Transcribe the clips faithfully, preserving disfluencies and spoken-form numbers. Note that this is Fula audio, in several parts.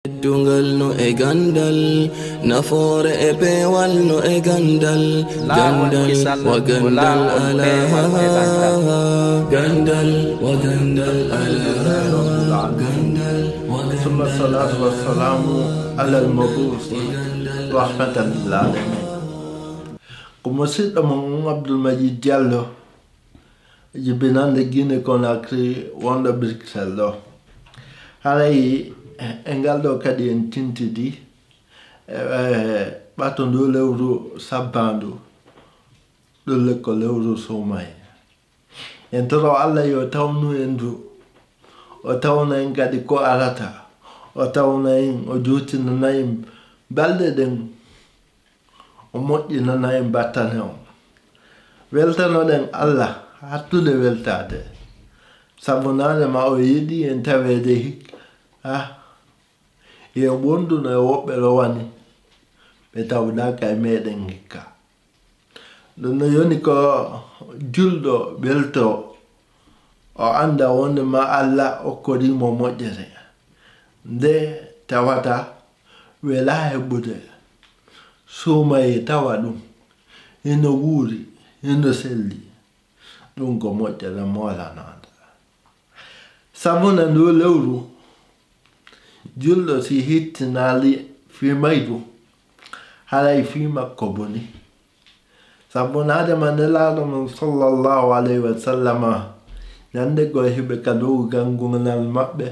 Teddungal no e gandal, nafoore e peewal no e gandal. Laawol Gandal kisal wa mo gandal laawol ala peewal e gandal. Gandal wa gandal ala Gandal wa gandal ثم الصلاة والسلام على المبعوث رحمة للعالمين. Ko musiɗɗo mon Abdoul Majid Diallo, jibinande Guinée Conakry, wonɗo Bruxelles ɗo. Haray e ngal ɗo kadi en tintidi e, e ɓato ndu lewru sabbandu, ɗum ko lewru suumaye. En toro Allah yo tawnu en ndu, o tawna en kadi ko arata, o tawna en, o juutinana en balɗe ɗen, o moƴƴinana en battane on. Weltanoɗen Allah hattude weltaade, sabu naane ma o yiɗi en taweede hikka, ah, yen wonduna e woɓɓe rowani ɓe tawdaaka e meɗen hikka. Ɗum no yoni ko julɗo welto, o annda wonde ma Allah okkorii mo moƴƴere, nde tawata welaa heɓude, suumaye tawa ɗum hino wuuri, hino selli. Ɗum ko moƴƴere moolanaaɗo. Sabuna ndu lewru, julɗo si hittinaali fii mayru, haray fii makko boni. Sabu naade ma Nelaaɗo mon sallallahu alayhi wa sallama, ñande goo hiɓe ka dow ganngunal maɓɓe,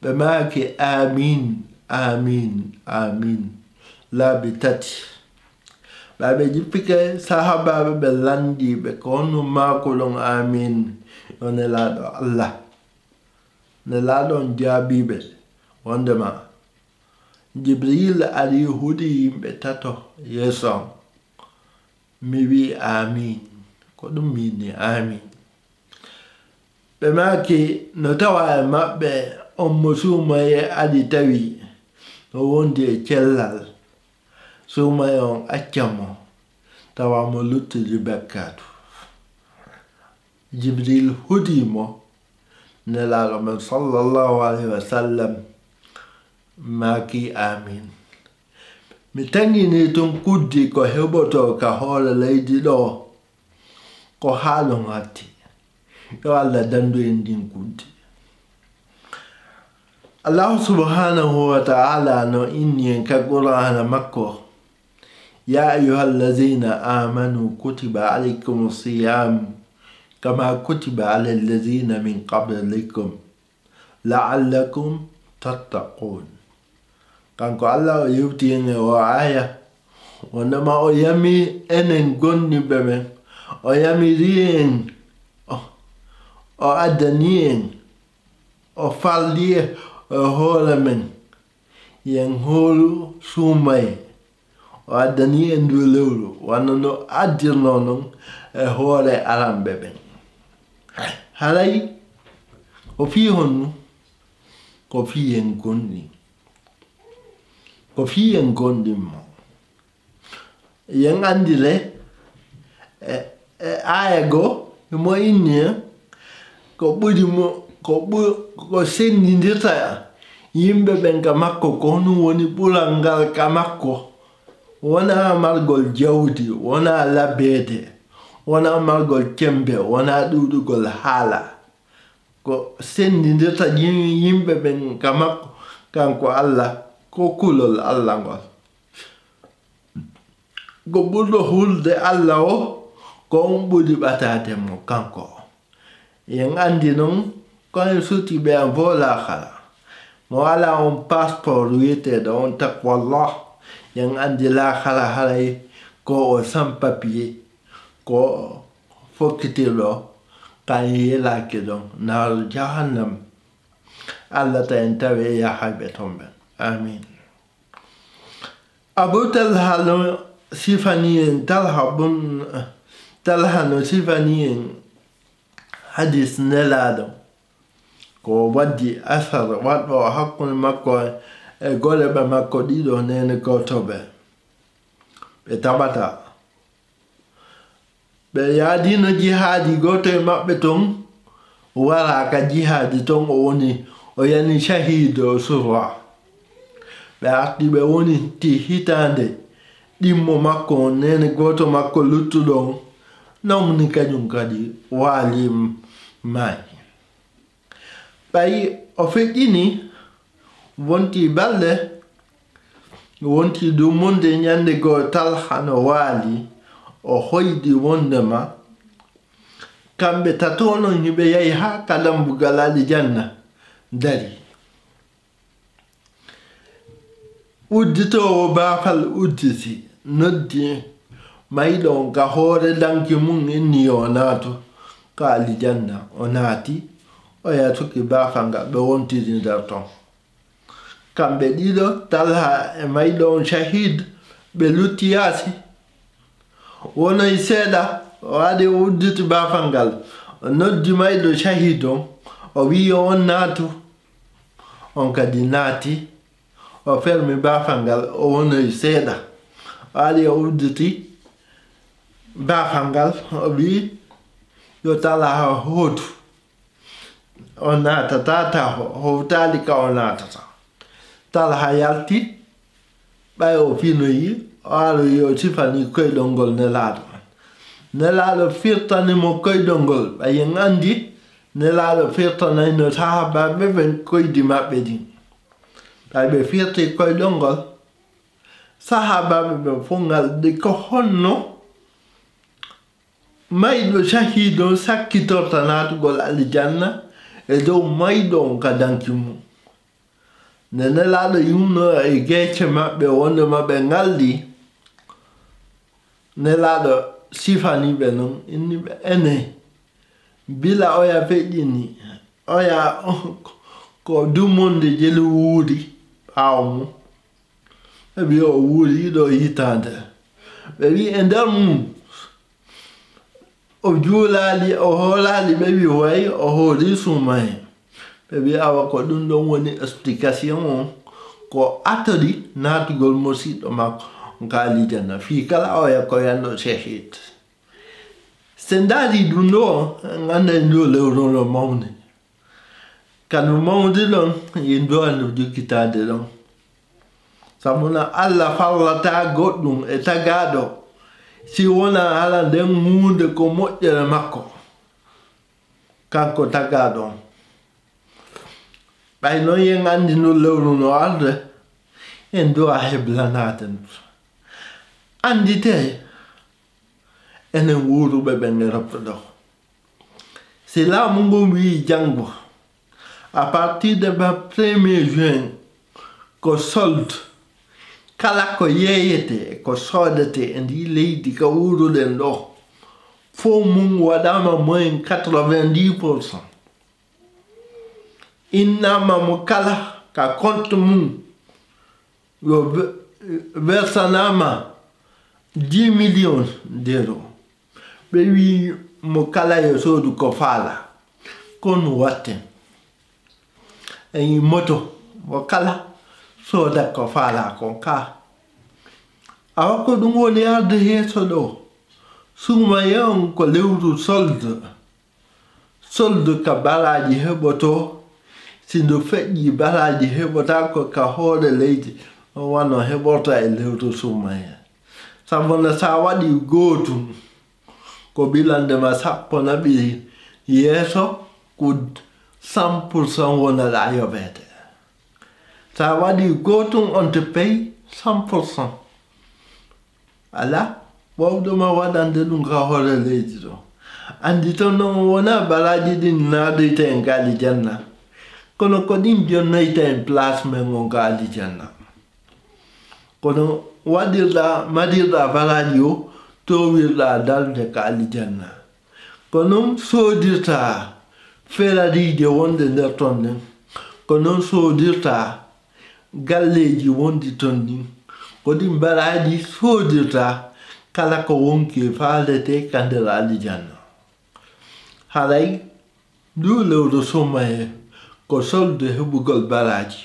ɓe maaki, "Aamiin, aamiin, aamiin," laabi tati. Ɓay ɓe jippike, sahaabaaɓe ɓe lanndii ɓe ko honno maakoɗon aamiin, yo Nelaaɗo Allah. Nelaaɗo on jaabii ɓe wondema Jibriil ari huɗi yimɓe tato yeeso am. Mi wi'i, "Aamiin." Ko ɗum mi inni, "Aamiin." Ɓe maaki, "No tawa e maɓɓe on mo suumaye ari tawi no wondi e cellal, suumaye on acca mo, tawa mo luttidi bakkaatu?" Jibriil huɗi mo, Nelaaɗo men sallallahu alayhi wa sallam maaki, "Aamiin." Mi taŋinii tun kuddi ko heɓotoo ka hoore leydi ɗoo, ko haa ɗon hatti. Yo Allah dandu en ɗin kuddi. Allahu subhanahu wa ta'ala no inni en ka Qur'aana makko, "يا أيها الذين آمنوا كتب عليكم الصيام كما كتب على الذين من قبلكم لعلكم تتقون." Kanko Allah o yewti en e o aaya, wondema o yami enen gomɗinɓe ɓen, o yamiri en, o, o addani en, o farli e hoore men, yen hoolu suumaye. O addani en ndu lewru, wano no addirnoo non e hoore aranɓe ɓen. Haray, ko fii honnu? Ko fii yen gomɗin. Ko fii yen gomɗin mo. Yen anndi le, e, e aaya goo, himo inni en, ko ɓuri mo, ko ɓu-, ko senndindirta yimɓe ɓen ka makko, ko honum woni ɓural ngal ka makko. Wonaa margol jawdi, wonaa labeede, wonaa margol cemmbe, wonaa ɗuuɗugol haala. Ko senndindirta yim-, yimɓe ɓen ka makko, kanko Allah, ko kulol Allah ngol. Ko ɓurɗo hulde Allah o, ko on ɓuri ɓataade mo kanko o. Yen anndi non, ko en suuti ɓe an fof laakara. Mo alaa on passeport wi'eteeɗo on taqwallah, yen anndi laakara haray ko o sans papier, ko o fokkitirɗo, ka en yelaaki ɗon, naaru jahannam. Allah ta en tawe e yahayɓe ton ɓen. Amin. Abu Talha no sifani en, Talha bun, Talha no sifani en hadis Nelaaɗo. Ko waddi asar waɗɗo hakkunde makko e goreɓe makko ɗiɗo, neene gooto ɓe. Ɓe taɓata. Ɓe yaadiino jihaadi, gooto e maɓɓe ton waraa ka jihaadi ton, o woni, o yani shahiid, o surwa. Ɓe arti ɓe woni ti hitaande ɗimmo makko on, neene gooto makko luttuɗo on, nawni kañum kadi waali, maayi. Ɓay o feƴƴini, wonti balɗe, wonti dumunde, ñande goo Talha no waali, o hoyɗi wondema kamɓe tato non hiɓe yahi haa ka dambugal alijanna dari. Udditoowo baafal udditi, noddi mayɗo on ka hoore danki mum, inni yo o naatu ka alijanna. O naati, o yatuki baafal ngal, ɓe wontiri nder ton. Kamɓe ɗiɗo, Talha e mayɗo on Shahid, ɓe lutti yaasi. Wonoyi seeɗa, o ari o udditi baafal ngal. O noddi mayɗo Shahid on, o wi'i yo on naatu. On kadi naati, o fermi baafal ngal, o wonoyi seeɗa. O ari o udditi baafal ngal, o wi'i yo Talha hootu. O naatata taho, howtaali ka o naatata. Talha yalti, ɓay o finoyi, o aroyi o sifani koyɗol ngol Nelaaɗo on. Nelaaɗo firtani mo koyɗol ngol, ɓay en andi Nelaaɗo firtanayno sahaabaaɓe ɓen koyɗi maɓɓe ɗin. Ɓay ɓe firti koyɗol ngol, sahaabaaɓe ɓen fow ngalɗi ko honno mayɗo Shahid on sakkitorta naatugol alijanna e dow mayɗo on ka danki mum. Nde Nelaaɗo yumno e geece maɓɓe wonde maɓɓe ngalɗi, Nelaaɗo sifani ɓe non, inni ɓe, enen, bila oya feƴƴini, oya ko dumunde jelu wuuri ɓaawo mum. Ɓe wi'i o wuuri ɗo hitaande. Ɓe wi'i e nder mum, o juulaali, o hoolaali, ɓe wi'i way o hoori Sumaye. Ɓe wi'i awa ko ɗum ɗon woni explication on, ko attori naatugol musiɗɗo makko on ka alijanna. Fii kala oya ko yanɗo Shahid. Se ndaari ɗum ɗo, en anday ndu lewru no mawni. Ka ndu mawni ɗon, en duwa ndu jokkitaade ɗon. Sabu na Allah farlata goɗɗum e tagaaɗo, si wona hala nden huunde ko moƴƴere makko, kanko tagaaɗo on. Ɓay non en andi ndu lewru no arde, en duwa heblanaade ndu. Anditee, enen wuuruɓe ɓen Europe ɗo. Si laamu ngun wi'i janngo, à partir de ba premier juin, ko solde, kala ko yeeyete e ko soodete e ndi leydi ka wuuruɗen ɗo, fow mum waɗaama moins quatre-vingt-dix pour cent. Innaama mo kala ka compte mum, yo ve-, versanaama dix millions d'euros. Ɓe wi'i mo kala yo soodu ko faala. Ko no watten. E moto, mo kala sooda ko faala kon ka. Awa ko ɗum woni arde yeeso ɗo. Sumaye on ko lewru solde. Solde ka baraaji heɓoto, si ndu feƴƴi baraaji heɓotaako ka hoore leydi, wano heɓorta e lewru Sumaye. Sabu no sa waɗi gootum, ko ɓilande ma sappo naɓi yeeso, ko cent pour cent wonaɗa yoɓeede. Sa waɗi gootum, on te pay cent pour cent. Alaa ɓowɗo ma waɗande ɗum ka hoore leydi ɗo. Anndi ton non wona baraaji ɗin naadoyta en ka alijanna. Kono ko ɗin jonnoyta en place men on ka alijanna. Kono waɗirɗa, madirɗa baraaji o, towirɗa darde ka alijanna. Ko non soodirta ferariije wonɗe nder ton ɗen. Ko non soodirta galleeji wonɗi ton ɗin. Ko ɗin baraaji soodirta kala ko wonki e faalete ka nder alijanna. Haray ndu lewru Sumaye ko solde heɓugol baraaji.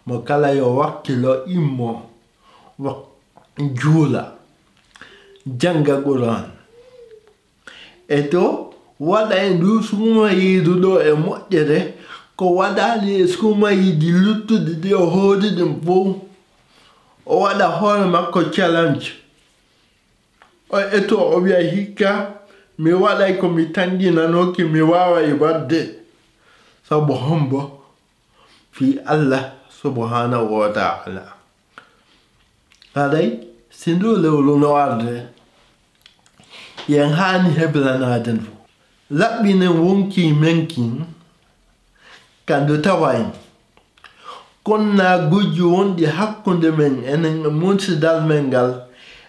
Mo kala yo wakkilo immo, wa-, juula, jannga Qur'an. E to waɗa e ndu sumayiidu ɗo e moƴƴere, ko waɗaali e sumayiiji luttuɗi ɗi o hoori ɗin fow. O waɗa hoore makko challenge. O eto, o wiya, "Hikka mi waɗay ko mi tanƴinanooki, mi waaway waɗde." Sabu hombo? Fii Allah subhanahu wa ta'ala. Haray, si ndu lewru no arde, yen haani heblanaade ndu. Laɓɓinen wonkii men kin, ka ndu tawa en. Kon na gujji wonɗi hakkunde men enen e musidal men ngal,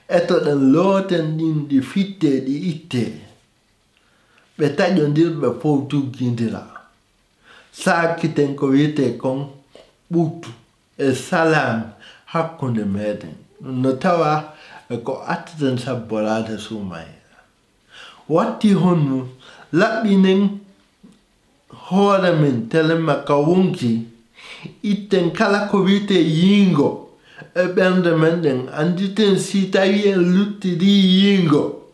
etoɗen looten ɗin ɗi fittee ɗi ittee. Ɓe taƴondir, ɓe fow tuggindira. Saakiten ko wi'etee kon ɓuttu e salaam hakkunde meɗen. Ɗum no tawa e ko atteten sabboraade suumayee. Watti honno laɓɓinen hoore men, telemma ka wonki, itten kala ko wi'etee yiingo e ɓernde men ɗen. Annditen si tawi en luttidii yiingo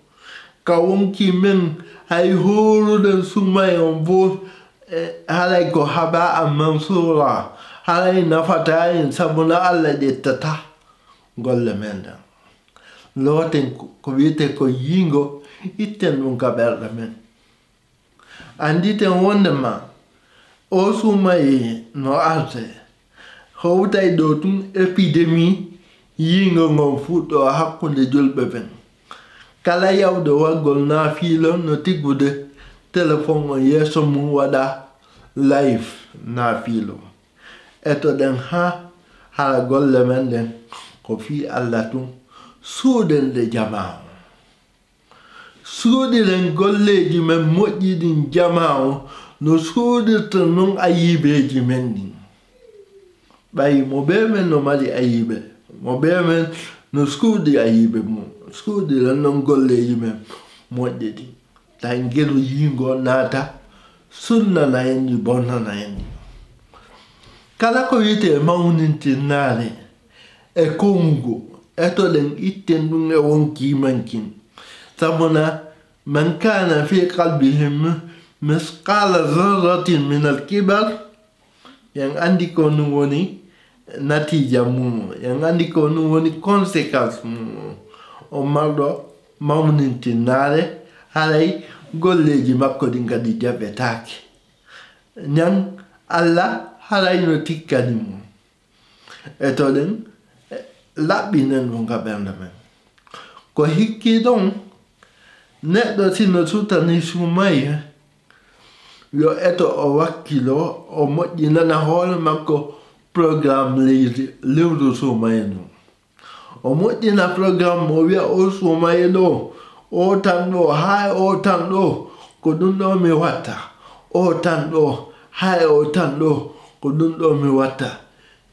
ka wonki men, hay hooruɗen suumayee on fow, e, haray ko haba'an mansuura, haray nafataa en, sabu no Allah ƴettataa golle men ɗen. Looten ko, ko wi'etee ko yiingo, itten ɗum ka ɓerɗe men. Annditen wonndema oo suumayee no arde, hewtay ɗoo tun epidemii yiingo ngon fuɗɗoo hakkunde julɓe ɓen. Kala yahuɗo waɗgol naafiilo no tiggude telefon on yeeso mum, waɗa live naafiilo. Etoɗen haa hara golle men ɗen ko fii Allah tun, suuɗen ɗe jamaa on. Suuɗiren golleeji men moƴƴi ɗin jamaa on no suuɗirta non ayibeeji men ɗin. Ɓay mo bee men no mari ayibe, mo bee men no suuɗi ayibe mum, suuɗiren non golleeji men moƴƴi ɗin. Tawi ngeru yiingo naata, sunnana en ɗi, bonnana en ɗi. Kala ko wi'etee mawnintinnaare e kongu, etoɗen itten ɗum e wonkii men kin. Sabuna, "Man kana fi qalbihi misqala zarratin min al-kibar", en anndi ko ɗum woni natiija mum, en anndi ko ɗum woni conséquence mum. On marɗo mawnintinnaare, haray golleeji makko ɗin kadi jaɓetaake. Ñan Allah haray no tikkani mum. Etoɗen, laɓɓinen ɗum ka ɓernde men. Ko hikkii ɗon, neɗɗo si no sutanii suumayee, yo eto o wakkiloo, o moƴƴinana hoore makko programme leydi, lewru suumayee ndun. O moƴƴina programme, o wi'a, "Oo suumayee ɗoo, oo tan ɗoo, haa e oo tan ɗoo, ko ɗum ɗoo mi watta. Oo tan ɗoo, haa e oo tan ɗoo, ko ɗum ɗoo mi watta."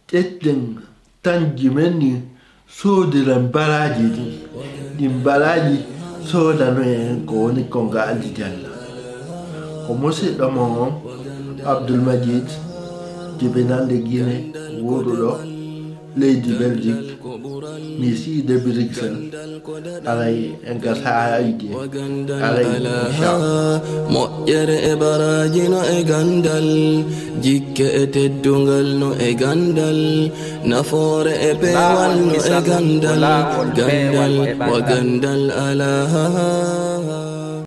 Ƴetten tanji men ɗin, soodiren baraaji ɗin. Ɗin baraaji soodanoyen ko woni kon ga aljanna. Ko musiɗɗo mon on, Abdul Majid, jibinande Gine, wuuruɗo leydi Belgique, mi siide Bruxelles. Haray en gasa haa yiite. Haray, inchallah. Moƴƴere e baraaji no e gandal, jikke e teddungal no e gandal, nafoore e peewal no e gandal, gandal wa gandal alaa.